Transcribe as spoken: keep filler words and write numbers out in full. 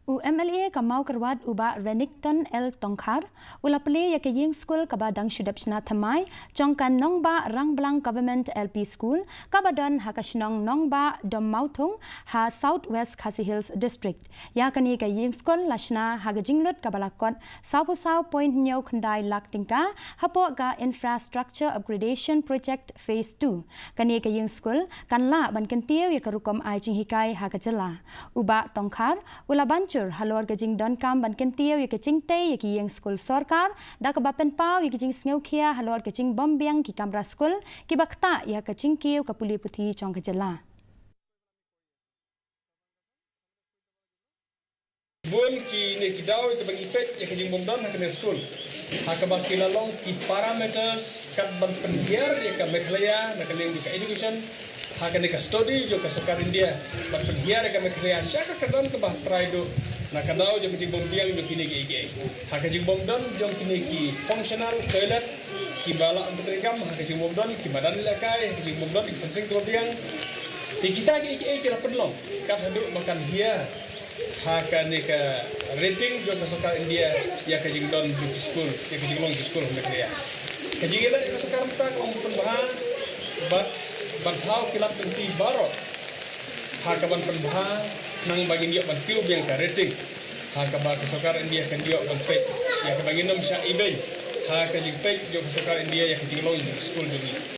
U M L A ka Mawkyrwat u Bah Renikton L Tongkhar u la plie ïa ka ïing skul kaba dang shu dep shna thymmai jong ka Nongbah Rangblang Government L P School kaba don ha ka shnong Nongbah Dommawthung ha South West Khasi Hills District. Ïa kane ka ïing skul la shna ha ka jinglut kaba la kot sawphew saw point hynñiew khyndai lak tyngka hapoh ka Infrastructure Upgradation Project Phase two. Kane ka ïing skul kan lah ban kyntiew ïa ka rukom ai jinghikai ha ka jylla. U Bah Tongkhar u la ban jur halor ka jingdonkam ban kyntiew ïa ka jingtei ïa ki ïing skul sorkar da kaba pynpaw ïa ka jingsngewkhia halor ka jingbymbiang ki kamra skul kiba ktah ïa ka jingkiew ka pule puthi jong ka jylla. Bun kine ki daw kiba ngi peit ïa ka jingbymdon ha kane ka skul, ha kaba ki la long ki parameters kat ban pynhiar ïa ka Meghalaya na ka liang jong ka education, ha kane ka study jong ka sorkar India ban pynhiar ïa ka Meghalaya sha ka kyrdan kaba trai duh na ka daw jong ka jingbymbiang jong kine kiei kiei. Ha ka jingbymdon jong kine ki functional toilet kiba la pyntrei kam, ha ka jingbymdon ki madan ïalehkai, ha ka jingbymdon ki fencing kaba biang. Te kita kiei kiei ki la pynlong kat haduh ba kan hiar ha kane ka rating jong ka sorkar India ïa ka jingdon jong ki skul, ïa ka jinglong jong ki skul ha Meghalaya. Ka jingïaleh ka sorkar mynta ka long pynbha bad ban thaw ki lad lynti baroh ha ka ban pynbha khnang ba ngin ïoh ban kiew biang ka rating, ha kaba ka sorkar India kan ïoh ban peit ïa kaba ngin ym shah ibeiñ ha ka jingpeit jong ka sorkar India ïa ka jinglong jong ki skul jong ngi.